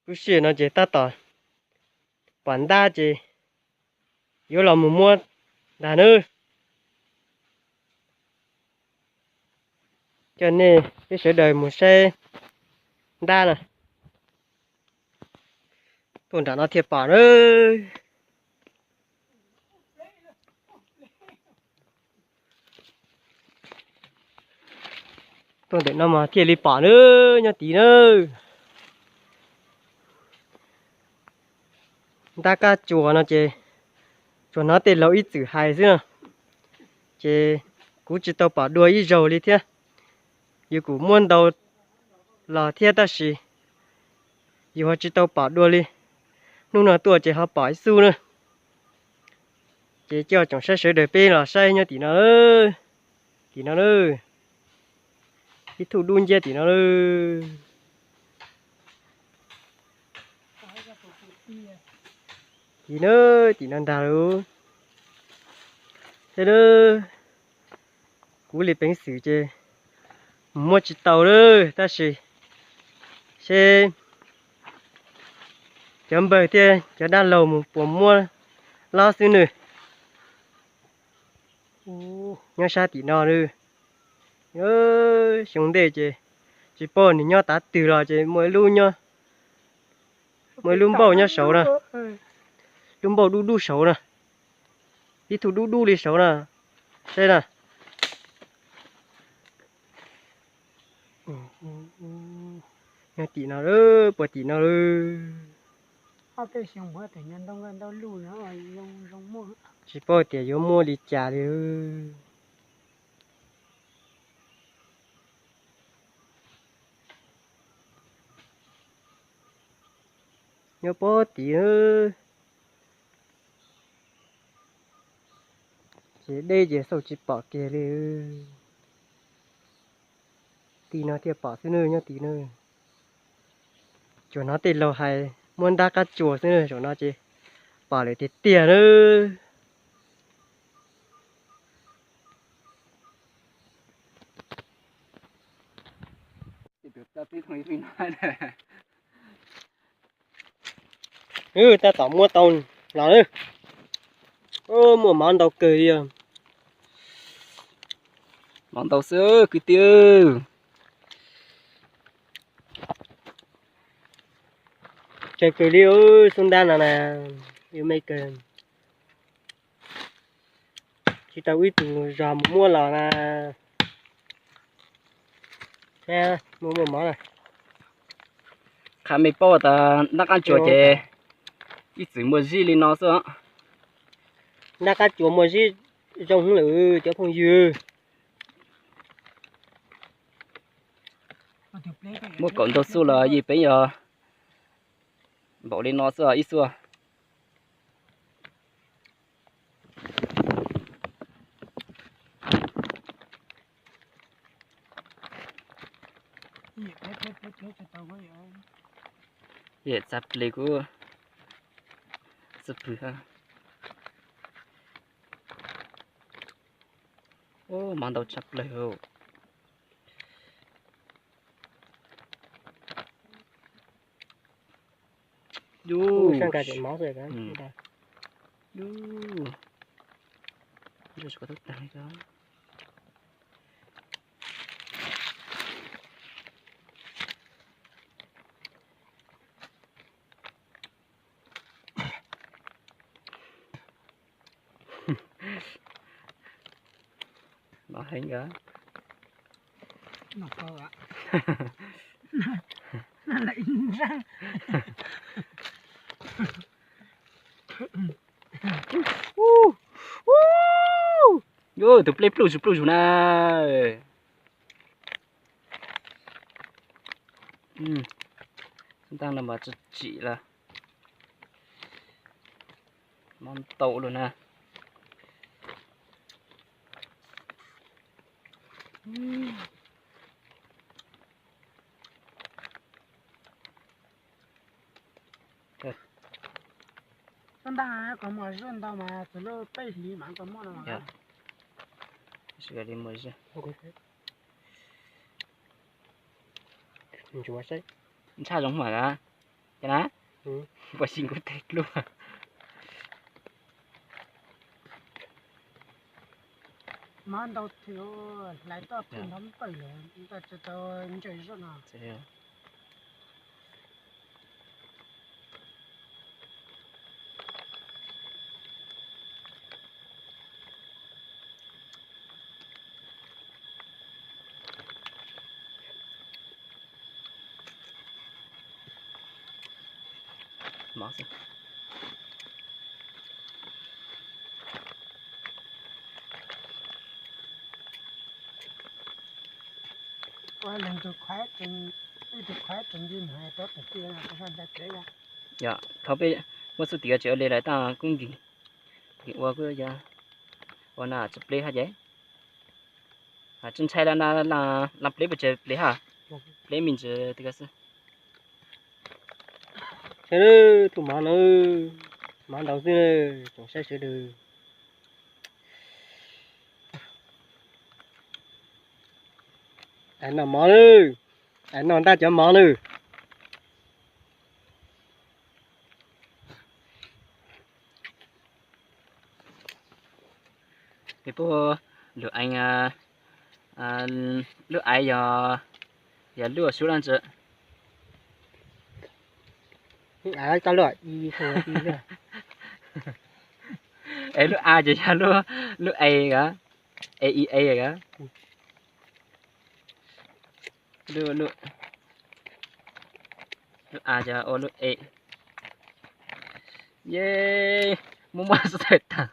Lub sij hawm no ces tab tom pom ntab ces yuav los mus muab ntag nawb. Coj nej peb sawv daws mus saib ntab na. Tuaj nram no thiaj pom nawb. Tuaj ntawm no mas thiaj li pom nawb, nyob tid nawb. Ntab kab tsuas no ces tsuas hnov tej laus ib txwm hais xwb no, ces kuv tsis tau pom dua ib zaug li thiab. Yus kuj muab ntau los thiab tab sis yus ho tsis tau pom dua li. Hnub no tuaj ces ho pom ib xub na. Ces coj tsoom saib sawv daws peb los saib nyob tim no, tim no na. Ib tug dub nciab tim no na. Tim no, tim no ntag lauj. Thiab na, kuv li peev xwm ces mus muab tsis tau lawm tab sis seb cov npawg thiab cov dab laug mus puas muab lob xwb nws. Nyob sab tim no, xyoo ntej ces tsis paub nws nyob tav twg los ces muaj ib lub nyob, muaj ib lub npauj nyob saud na, lub npauj dub dub saud na, ib tug dub dub li saud na, saib na. Nyob tim no, puag tim no. Tsis paub tias yuav muaj li cas li. Nyob puag tim, ces deb ces xauj tsis pom kiag li. Tim no thiaj pom xwb nawb, nyob tim no. Tsuas hnov tej laus hais muab ntab qab tsuas xwb nawb, zaum no ces pom lawm tiag tiag nawb. Tab tom muab tau los, muaj mov ntau kawg li os. Mov ntau xwb kwv tij. Tsawg kawg li xub ntab no na, yuav me kawg. Tsis tau ib tug zog mus muab los na. Muaj muaj mov na. Qha me paub tas ntab qab tsuas ces ib txwm muaj zib li no xwb. Ntab qab tsuas muaj zib zoo lawm cov phooj ywg. Muaj kaum ntau xuaj los yim peev yog npaum li no xwb ib xuaj. Yam txav ple kuv txawj pw. Mov ntau tshaj plaws. Mov heev nkawd. Tus pleb pluj zus pluj zus na. Xub ntab no mas tsim tsim lawm. Mov ntau lawm na. Xub ntab kom mos zoj ntau mas txog lub peb hlis mas kom muaj no. Ntshai zoo mas. Cas na? Puas xis kuv tes dluab? Hmab ntau thiab, hlais toj thwm nrov npawj lawm, ntaj tsis tau ntsawj zoj no. Yog, thaum peb muab xub tim tsev ua li lawm tag kuj nkim, nkim ua kuj yog ua na tsis pleb haj ces, tsis ntshai la, la pleb puas tsis pleb haj, pleb me ntsis twg xwb. Saib lawm, tus hmov no, hmov ntau xwb, tsoom saib sawv daws. Ais noj mov lawm, ais noj ntaj cov mov lawm. Peb puag lub ais, lub ais yog, yog lub sub dab tsi? Es lub a ces yog lub, lub a, a, i, a. Lub, lub a ces ua lub e. Ye, muaj muaj xwb tawm tag.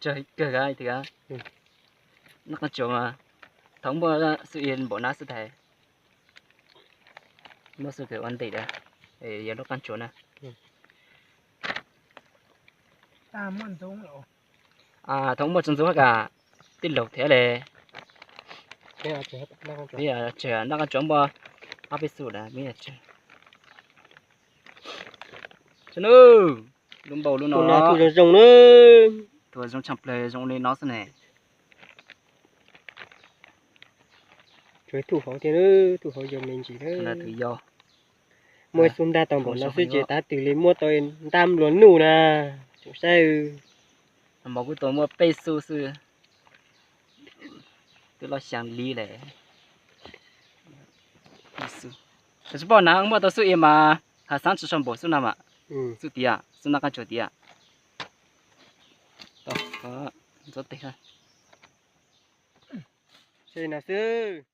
Tsawg kawg, noj qab tsuav mas thaum muaj xub i npaum nab xwb tais, muaj xub kawg ua ntej, yog lub qab tsuav na. Thaum muaj txuas ntxuv hab kas tij laug thiab le. Tsawg noj qab tsuav muaj ob peb xub lawm, tsawg. Lub npaum lub no, tus zoo zoo na, tus zoo tshaj plaws zoo li no xwb ne. Tsuav ib tug hauv thiab, tug hauv yau me ntsis na. Muaj ib xub ntaj tau npaum no xwb ces tab twg li muab tau ntab nplua nuj na, tsoom saib. Mas kuj tau muaj peb xub xwb, twb loj xyaa li lawm. Tsis paub na, muaj tau xub i mas hav xaab tsis sau npaum xub no mas. Xub tias, xub noj qab tsuav tias. Ntxuav tes no xwb.